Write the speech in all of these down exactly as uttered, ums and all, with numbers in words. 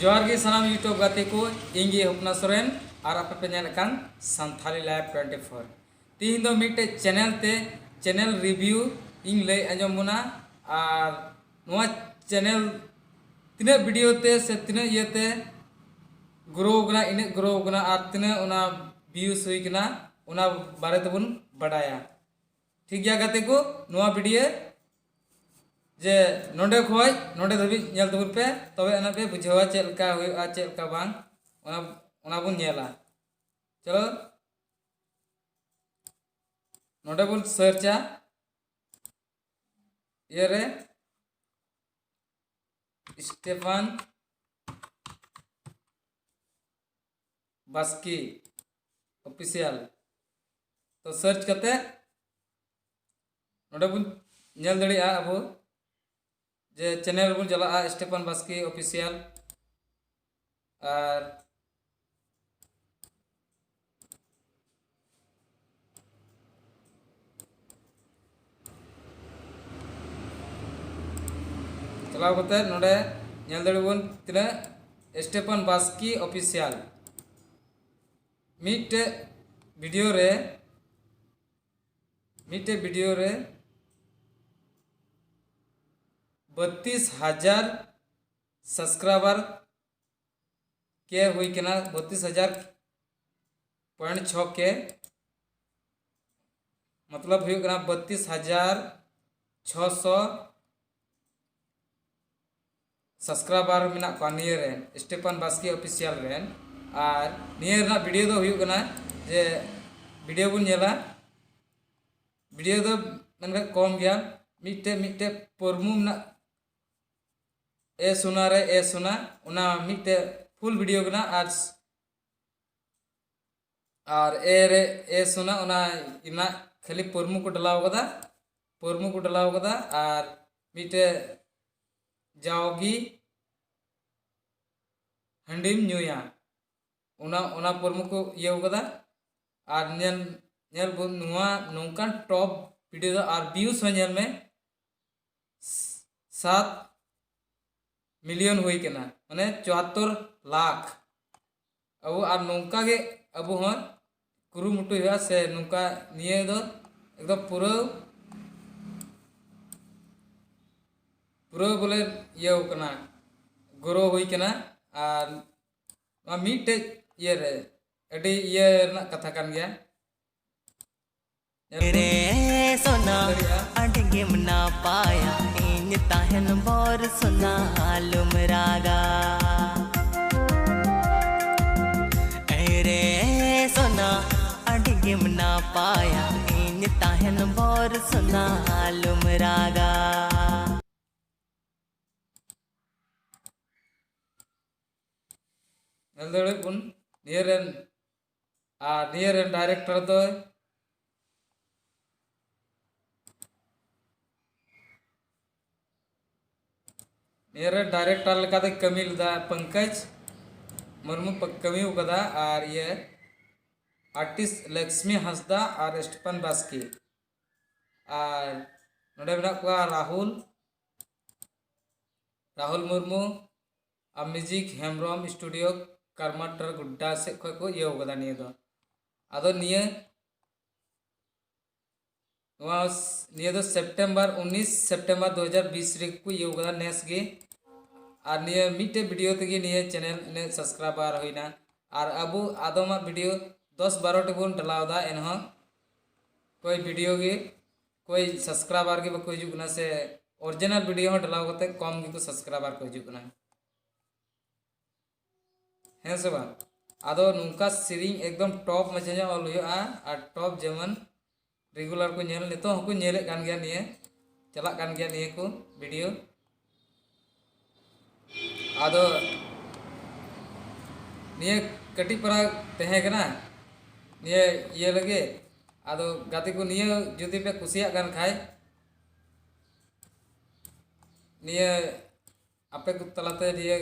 ᱡᱚᱦᱟᱨ ᱜᱮ ᱥᱟᱱᱟᱢ YouTube ᱜᱟᱛᱮ ᱠᱚ, ᱤᱧ ᱜᱮ ᱦᱚᱯᱱᱟ ᱥᱚᱨᱮᱱ ᱟᱨ ᱟᱯᱮ ᱯᱮ ᱧᱮᱞᱮᱫ ᱠᱟᱱ ᱥᱟᱱᱛᱷᱟᱞᱤ ᱞᱟᱭᱤᱵᱷ ᱴᱩᱭᱮᱱᱴᱤ ᱯᱷᱳᱨ᱾ ᱛᱤᱦᱤᱧ ᱫᱚ ᱢᱤᱫᱴᱮᱡ ᱪᱮᱱᱮᱞ ᱛᱮ ᱪᱮᱱᱮᱞ ᱨᱤᱵᱷᱤᱭᱩ ᱤᱧ ᱞᱟᱹᱭ ᱟᱸᱡᱚᱢ ᱵᱚᱱᱟ᱾ ᱟᱨ ᱱᱚᱣᱟ ᱪᱮᱱᱮᱞ ᱛᱤᱱᱟᱹᱜ ᱵᱷᱤᱰᱤᱭᱳ ᱛᱮ ᱥᱮ ᱛᱤᱱᱟᱹᱜ ᱤᱭᱟᱹᱛᱮ ᱜᱨᱳ ᱠᱟᱱᱟ, ᱤᱱᱟᱹᱜ ᱜᱨᱳ ᱠᱟᱱᱟ ᱟᱨ ᱛᱤᱱᱟᱹᱜ ᱚᱱᱟ ᱵᱷᱤᱭᱩᱥ ᱦᱩᱭ ᱠᱟᱱᱟ, ᱚᱱᱟ ᱵᱟᱨᱮ ᱛᱮᱵᱚᱱ ᱵᱟᱰᱟᱭᱟ᱾ ᱴᱷᱤᱠ ᱜᱮᱭᱟ ᱜᱟᱛᱮ ᱠᱚ, ᱱᱚᱣᱟ ᱵᱷᱤᱰᱤᱭᱳ ᱡᱮ ᱱᱚᱰᱮ ᱠᱷᱚᱡ ᱱᱚᱰᱮ ᱫᱷᱟᱹᱵᱤᱡ ᱧᱮᱞ ᱛᱟᱵᱚᱱ ᱯᱮ, ᱛᱚᱵᱮ ᱟᱱᱟᱜ ᱯᱮ ᱵᱩᱡᱷᱟᱹᱣᱟ ᱪᱮᱫ ᱞᱮᱠᱟ ᱦᱩᱭᱩᱜᱼᱟ, ᱪᱮᱫ ᱞᱮᱠᱟ ᱵᱟᱝ, ᱚᱱᱟ ᱚᱱᱟ ᱵᱚᱱ ᱧᱮᱞᱟ᱾ ᱪᱚᱞᱚ ᱱᱚᱰᱮ ᱵᱚᱱ ᱥᱟᱨᱪᱟ, ᱤᱭᱟᱹ ᱨᱮ ᱥᱴᱮᱯᱷᱟᱱ ᱵᱟᱥᱠᱤ ᱚᱯᱷᱤᱥᱤᱭᱟᱞ᱾ ᱛᱚ ᱥᱟᱨᱪ ᱠᱟᱛᱮ ᱱᱚᱰᱮ ᱵᱚᱱ ᱧᱮᱞ ᱫᱟᱲᱮᱭᱟᱜᱼᱟ ᱟᱵᱚ ᱡᱮ ᱪᱮᱱᱮᱞ ᱨᱮᱵᱚᱱ ᱪᱟᱞᱟᱜᱼᱟ, ᱥᱴᱮᱯᱷᱟᱱ ᱵᱟᱥᱠᱤ ᱚᱯᱷᱤᱥᱤᱭᱟᱞ᱾ ᱟᱨ ᱪᱟᱞᱟᱣ ᱠᱟᱛᱮ ᱱᱚᱰᱮ ᱧᱮᱞ ᱫᱟᱲᱮᱭᱟᱵᱚᱱ ᱛᱤᱱᱟᱹᱜ ᱥᱴᱮᱯᱷᱟᱱ ᱵᱟᱥᱠᱤ ᱚᱯᱷᱤᱥᱤᱭᱟᱞ᱾ ᱢᱤᱫᱴᱮᱡ ᱵᱷᱤᱰᱤᱭᱳ ᱨᱮ, ᱢᱤᱫᱴᱮᱡ ᱵᱷᱤᱰᱤᱭᱳ ᱨᱮ ᱵᱟᱛᱤᱥ ᱦᱟᱡᱟᱨ ᱥᱟᱵᱥᱠᱨᱟᱭᱵᱟᱨ ᱠᱮ ᱦᱩᱭ ᱠᱟᱱᱟ, ᱵᱟᱛᱤᱥ ᱦᱟᱡᱟᱨ ᱯᱚᱭᱮᱱᱴ ᱪᱷᱚ ᱠᱮ, ᱢᱚᱛᱞᱚᱵ ᱦᱩᱭᱩᱜ ᱠᱟᱱᱟ ᱵᱟᱛᱤᱥ ᱦᱟᱡᱟᱨ ᱪᱷᱚᱥᱚ ᱥᱟᱵᱥᱠᱨᱟᱭᱵᱟᱨ ᱢᱮᱱᱟᱜ ᱠᱚᱣᱟ ᱱᱤᱭᱟᱹ ᱨᱮᱱ, ᱥᱴᱮᱯᱷᱟᱱ ᱵᱟᱥᱠᱮ ᱚᱯᱷᱤᱥᱤᱭᱟᱞ ᱨᱮᱱ᱾ ᱟᱨ ᱱᱤᱭᱟᱹ ᱨᱮᱱᱟᱜ ᱵᱷᱤᱰᱤᱭᱳ ᱫᱚ ᱦᱩᱭᱩᱜ ᱠᱟᱱᱟ ᱡᱮ ᱵᱷᱤᱰᱤᱭᱳ ᱵᱚᱱ ᱧᱮᱞᱟ᱾ ᱵᱷᱤᱰᱤᱭᱳ ᱫᱚ ᱢᱮᱱᱠᱷᱟᱱ ᱠᱚᱢ ᱜᱮᱭᱟ, ᱢᱤᱫᱴᱮᱡ ᱢᱤᱫᱴᱮᱡ ᱯᱨᱳᱢᱳ ᱢᱮᱱᱟᱜ, ᱮ ᱥᱳᱱᱟ ᱨᱮ ᱮ ᱥᱳᱱᱟ, ᱚᱱᱟ ᱢᱤᱫᱴᱮᱡ ᱯᱷᱩᱞ ᱵᱷᱤᱰᱤᱭᱳ ᱠᱟᱱᱟ᱾ ᱟᱨ ᱟᱨ ᱮ ᱨᱮ ᱮ ᱥᱳᱱᱟ, ᱚᱱᱟ ᱨᱮᱱᱟᱜ ᱠᱷᱟᱹᱞᱤ ᱯᱨᱳᱢᱳ ᱠᱚ ᱰᱟᱞᱟᱣ ᱠᱟᱫᱟ, ᱯᱨᱳᱢᱳ ᱠᱚ ᱰᱟᱞᱟᱣ ᱠᱟᱫᱟ᱾ ᱟᱨ ᱢᱤᱫᱴᱮᱡ ᱡᱟᱣᱜᱮ ᱦᱟᱺᱰᱤᱢ ᱧᱩᱭᱟ, ᱚᱱᱟ ᱚᱱᱟ ᱯᱨᱳᱢᱳ ᱠᱚ ᱤᱭᱟᱹᱣ ᱠᱟᱫᱟ᱾ ᱟᱨ ᱧᱮᱞ ᱧᱮᱞ ᱵᱚᱱ ᱱᱚᱣᱟ ᱱᱚᱝᱠᱟᱱ ᱴᱚᱯ ᱵᱷᱤᱰᱤᱭᱳ ᱫᱚ, ᱟᱨ ᱵᱷᱤᱭᱩᱥ ᱦᱚᱸ ᱧᱮᱞ ᱢᱮ, ᱥᱟᱛ ᱢᱤᱞᱤᱭᱚᱱ ᱦᱩᱭ ᱠᱟᱱᱟ, ᱢᱟᱱᱮ ᱪᱩᱣᱟᱛᱛᱚᱨ ᱞᱟᱠᱷ᱾ ᱟᱵᱚ ᱟᱨ ᱱᱚᱝᱠᱟ ᱜᱮ ᱟᱵᱚ ᱦᱚᱸ ᱠᱩᱨᱩᱢᱩᱴᱩᱭ ᱦᱩᱭᱩᱜᱼᱟ, ᱥᱮ ᱱᱚᱝᱠᱟ ᱱᱤᱭᱟᱹ ᱫᱚ ᱮᱠᱫᱚᱢ ᱯᱩᱨᱟᱹ, ᱯᱩᱨᱟᱹ ᱵᱚᱞᱮ ᱤᱭᱟᱹᱣ ᱠᱟᱱᱟ, ᱜᱨᱳ ᱦᱩᱭ ᱠᱟᱱᱟ᱾ ᱟᱨ ᱱᱚᱣᱟ ᱢᱤᱫᱴᱮᱡ ᱤᱭᱟᱹ ᱨᱮ ᱟᱹᱰᱤ ᱤᱭᱟᱹ ᱨᱮᱱᱟᱜ ᱠᱟᱛᱷᱟ ᱠᱟᱱ ᱜᱮᱭᱟ᱾ ᱧᱮᱞ ᱵᱚᱱ ᱨᱮ ᱥᱚᱱᱟ, ᱫᱟᱲᱮᱭᱟᱜᱼᱟ᱾ ᱟᱹᱰᱤ ᱜᱮᱢ ᱱᱟᱯᱟᱭᱟ, ᱤᱧ ᱛᱟᱦᱮᱱ ᱵᱷᱳᱨ ᱥᱚᱱᱟ, ᱟᱞᱚᱢ ᱨᱟᱜᱟ᱾ ᱮ ᱨᱮ ᱥᱚᱱᱟ, ᱟᱹᱰᱤ ᱜᱮᱢ ᱱᱟᱯᱟᱭᱟ, ᱤᱧ ᱛᱟᱦᱮᱱ ᱵᱷᱳᱨ ᱥᱚᱱᱟ, ᱟᱞᱚᱢ ᱨᱟᱜᱟ᱾ ᱧᱮᱞ ᱫᱟᱲᱮᱭᱟᱜ ᱵᱚᱱ ᱱᱤᱭᱟᱹ ᱨᱮᱱ, ᱟᱨ ᱱᱤᱭᱟᱹ ᱨᱮᱱ ᱰᱟᱭᱨᱮᱠᱴᱚᱨ ᱫᱚᱭ, ᱱᱤᱭᱟᱹ ᱨᱮᱱ ᱰᱟᱭᱨᱮᱠᱴᱚᱨ ᱞᱮᱠᱟᱛᱮ ᱠᱟᱹᱢᱤ ᱞᱮᱫᱟ ᱯᱚᱝᱠᱚᱡᱽ ᱢᱩᱨᱢᱩ, ᱯᱚ-, ᱠᱟᱹᱢᱤ ᱟᱠᱟᱫᱟ᱾ ᱟᱨ ᱤᱭᱟᱹ ᱟᱨᱴᱤᱥᱴ ᱞᱚᱠᱥᱢᱤ ᱦᱟᱸᱥᱫᱟ ᱟᱨ ᱥᱴᱤᱯᱷᱟᱱ ᱵᱟᱥᱠᱮ᱾ ᱟᱨ ᱱᱚᱰᱮ ᱢᱮᱱᱟᱜ ᱠᱚᱣᱟ ᱨᱟᱦᱩᱞ, ᱨᱟᱦᱩᱞ ᱢᱩᱨᱢᱩ, ᱟᱢᱤᱡᱤᱠ ᱦᱮᱢᱵᱨᱚᱢ ᱥᱴᱩᱰᱤᱭᱳ ᱠᱟᱨᱢᱟᱴᱟᱨ ᱜᱩᱰᱰᱟ ᱥᱮᱫ ᱠᱷᱚᱱ ᱠᱚ ᱤᱭᱟᱹᱣ ᱠᱟᱫᱟ ᱱᱤᱭᱟᱹ ᱫᱚ᱾ ᱟᱫᱚ ᱱᱤᱭᱟᱹ, ᱱᱚᱣᱟ ᱥ-, ᱱᱤᱭᱟᱹ ᱫᱚ ᱥᱮᱯᱴᱮᱢᱵᱟᱨ, ᱩᱱᱤᱥ ᱥᱮᱯᱴᱮᱢᱵᱟᱨ ᱫᱩ ᱦᱟᱡᱟᱨ ᱵᱤᱥ ᱨᱮᱜᱮ ᱠᱚ ᱤᱭᱟᱹᱣ ᱠᱟᱫᱟ, ᱱᱮᱥ ᱜᱮ᱾ ᱟᱨ ᱱᱤᱭᱟᱹ ᱢᱤᱫᱴᱮᱡ ᱵᱷᱤᱰᱤᱭᱳ ᱛᱮᱜᱮ ᱱᱤᱭᱟᱹ ᱪᱮᱱᱮᱞ ᱤᱱᱟᱹᱜ ᱥᱟᱵᱥᱠᱨᱟᱭᱵᱟᱨ ᱦᱩᱭᱱᱟ᱾ ᱟᱨ ᱟᱵᱚ ᱟᱫᱚᱢᱟᱜ ᱵᱷᱤᱰᱤᱭᱳ ᱫᱚᱥ ᱵᱟᱨᱚ ᱴᱤ ᱵᱚᱱ ᱰᱟᱞᱟᱣ ᱮᱫᱟ, ᱮᱱᱦᱚᱸ ᱠᱚᱭ ᱵᱷᱤᱰᱤᱭᱳ ᱜᱮ ᱠᱚᱭ ᱥᱟᱵᱥᱠᱨᱟᱭᱵᱟᱨ ᱜᱮ ᱵᱟᱠᱚ ᱦᱤᱡᱩᱜ ᱠᱟᱱᱟ, ᱥᱮ ᱚᱨᱤᱡᱤᱱᱟᱞ ᱵᱷᱤᱰᱤᱭᱳ ᱦᱚᱸ ᱰᱟᱞᱟᱣ ᱠᱟᱛᱮ ᱠᱚᱢ ᱜᱮᱠᱚ ᱥᱟᱵᱥᱠᱨᱟᱭᱵᱟᱨ ᱠᱚ ᱦᱤᱡᱩᱜ ᱠᱟᱱᱟ, ᱦᱮᱸ ᱥᱮ ᱵᱟᱝ? ᱟᱫᱚ ᱱᱚᱝᱠᱟ ᱥᱮᱨᱮᱧ ᱮᱠᱫᱚᱢ ᱴᱚᱯ ᱢᱟᱪᱷᱟ ᱧᱚᱜ ᱚᱞ ᱦᱩᱭᱩᱜᱼᱟ, ᱟᱨ ᱴᱚᱯ ᱡᱮᱢᱚᱱ ᱨᱮᱜᱩᱞᱟᱨ ᱠᱚ ᱧᱮᱞ, ᱱᱤᱛᱚᱜ ᱦᱚᱸᱠᱚ ᱧᱮᱞᱮᱫ ᱠᱟᱱ ᱜᱮᱭᱟ, ᱱᱤᱭᱟᱹ ᱪᱟᱞᱟᱜ ᱠᱟᱱ ᱜᱮᱭᱟ ᱱᱤᱭᱟᱹ ᱠᱚ ᱵᱷᱤᱰᱤᱭᱳ᱾ ᱟᱫᱚ ᱱᱤᱭᱟᱹ ᱠᱟᱹᱴᱤᱡ ᱯᱟᱨᱟ ᱛᱟᱦᱮᱸ ᱠᱟᱱᱟ ᱱᱤᱭᱟᱹ ᱤᱭᱟᱹ ᱞᱟᱹᱜᱤᱫ᱾ ᱟᱫᱚ ᱜᱟᱛᱮ ᱠᱚ, ᱱᱤᱭᱟᱹ ᱡᱩᱫᱤ ᱯᱮ ᱠᱩᱥᱤᱭᱟᱜ ᱠᱟᱱ ᱠᱷᱟᱡ, ᱱᱤᱭᱟᱹ ᱟᱯᱮ ᱠᱚ ᱛᱟᱞᱟᱛᱮ ᱱᱤᱭᱟᱹ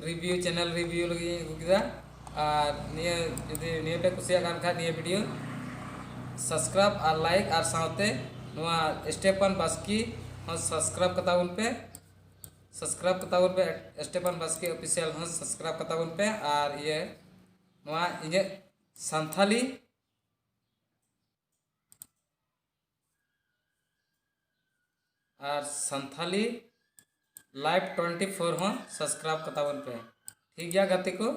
ᱨᱤᱵᱷᱤᱭᱩ, ᱪᱮᱱᱮᱞ ᱨᱤᱵᱷᱤᱭᱩ ᱞᱟᱹᱜᱤᱫ ᱤᱧ ᱟᱹᱜᱩ ᱠᱮᱫᱟ᱾ ᱟᱨ ᱱᱤᱭᱟᱹ ᱡᱩᱫᱤ ᱱᱤᱭᱟᱹ ᱯᱮ ᱠᱩᱥᱤᱭᱟᱜ ᱠᱟᱱ ᱠᱷᱟᱡ, ᱱᱤᱭᱟᱹ ᱵᱷᱤᱰᱤᱭᱳ ᱥᱟᱵᱥᱠᱨᱟᱭᱤᱵ ᱟᱨ ᱞᱟᱭᱤᱠ, ᱟᱨ ᱥᱟᱶᱛᱮ ᱱᱚᱣᱟ ᱥᱴᱮᱯᱷᱟᱱ ᱵᱟᱥᱠᱮ ᱦᱚᱸ ᱥᱟᱵᱥᱠᱨᱟᱭᱤᱵ ᱠᱟᱛᱟ ᱵᱚᱱ ᱯᱮ᱾ subscribe ᱠᱟᱛᱟ ᱵᱚᱱ ᱯᱮ, ᱥᱴᱮᱯᱷᱟᱱ ᱵᱟᱥᱠᱮ ᱚᱯᱷᱤᱥᱤᱭᱟᱞ ᱦᱚᱸ subscribe ᱠᱟᱛᱟ ᱵᱚᱱ ᱯᱮ᱾ ᱟᱨ ᱤᱭᱟᱹ, ᱱᱚᱣᱟ ᱤᱧᱟᱹᱜ ᱥᱟᱱᱛᱷᱟᱞᱤ ᱟᱨ ᱥᱟᱱᱛᱷᱟᱞᱤ ᱞᱟᱭᱤᱵᱷ ᱴᱩᱭᱮᱱᱴᱤ ᱯᱷᱳᱨ ᱦᱚᱸ subscribe ᱠᱟᱛᱟ ᱵᱚᱱ ᱯᱮ᱾ ᱴᱷᱤᱠ ᱜᱮᱭᱟ ᱜᱟᱛᱮ ᱠᱚ,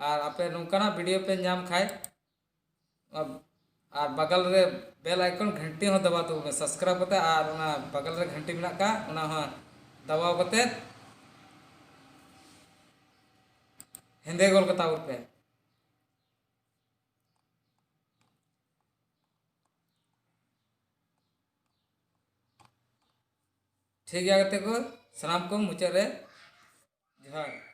ᱟᱨ ᱟᱯᱮ ᱱᱚᱝᱠᱟᱱᱟᱜ video ᱯᱮ ᱧᱟᱢ ᱠᱷᱟᱡ, ᱟᱨ ᱵᱟᱜᱟᱞ ᱨᱮ bell icon ᱜᱷᱟᱱᱴᱤ ᱦᱚᱸ ᱫᱟᱵᱟᱣ ᱛᱟᱵᱚᱱ ᱢᱮ, subscribe ᱠᱟᱛᱮ, ᱟᱨ ᱚᱱᱟ ᱵᱟᱜᱟᱞ ᱨᱮ ᱜᱷᱟᱱᱴᱤ ᱢᱮᱱᱟᱜ ᱠᱟᱜ, ᱚᱱᱟ ᱦᱚᱸ ᱫᱟᱵᱟᱣ ᱠᱟᱛᱮ ᱦᱮᱸᱫᱮ ᱜᱚᱞ ᱠᱟᱛᱟ ᱵᱚᱱ ᱯᱮ᱾ ᱴᱷᱤᱠ ᱜᱮᱭᱟ ᱜᱟᱛᱮ ᱠᱚ, ᱥᱟᱱᱟᱢ ᱠᱚ ᱢᱩᱪᱟᱹᱫ ᱨᱮ ᱡᱚᱦᱟᱨ᱾